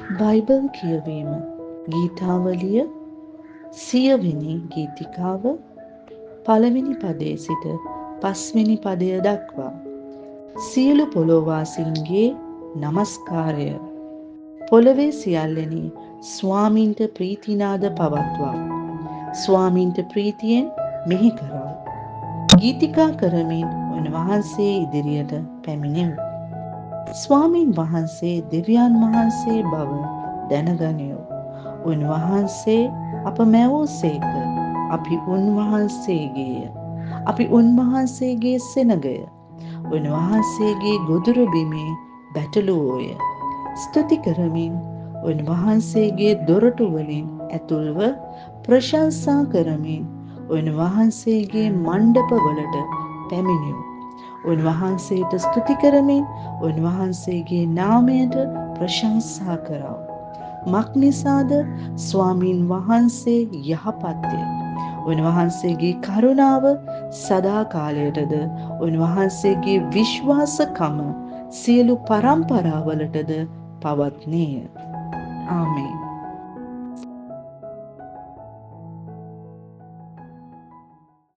Bible කියවීම ගීතාවලිය 100 වෙනි ගීතිකාව පළවෙනි පදයේ සිට පස්වෙනි පදය දක්වා. සියලු පොළොවවාසීන්ගේ නමස්කාරය. පොළවේ සියල්ලෙනි, ස්වාමින්ට ප්‍රීතිනාද පවත්වා. ස්වාමින්ට ප්‍රීතියෙන් මෙහි කරව. ගීතිකා කරමින් උන්වහන්සේ ඉදිරියට පැමිණෙව්. ස්වාමින් වහන්සේ දෙවියන් වහන්සේ බව දැනගනිව්. උන්වහන්සේ අප මැවූසේක, අපි උන්වහන්සේගේය. අපි උන්වහන්සේගේ සෙනගය. උන්වහන්සේගේ ගොදුරු බිමේ බැටළුවෝය. ස්තුති කරමින් උන්වහන්සේගේ දොරටු වලින් ඇතුල්ව, ප්‍රශංසා කරමින් උන්වහන්සේගේ මණ්ඩපවලට පැමිණිව්. උන්වහන්සේට ස්තුති කරමින් උන්වහන්සේගේ නාමයට ප්‍රශංසා කරව. මක් නිසාද, ස්වාමින් වහන්සේ යහපත්ය. උන්වහන්සේගේ කරුණාව සදා කාලයටද, උන්වහන්සේගේ විශ්වාසකම සියලු පරම්පරාවලටද පවත්නේය. ආමේන්.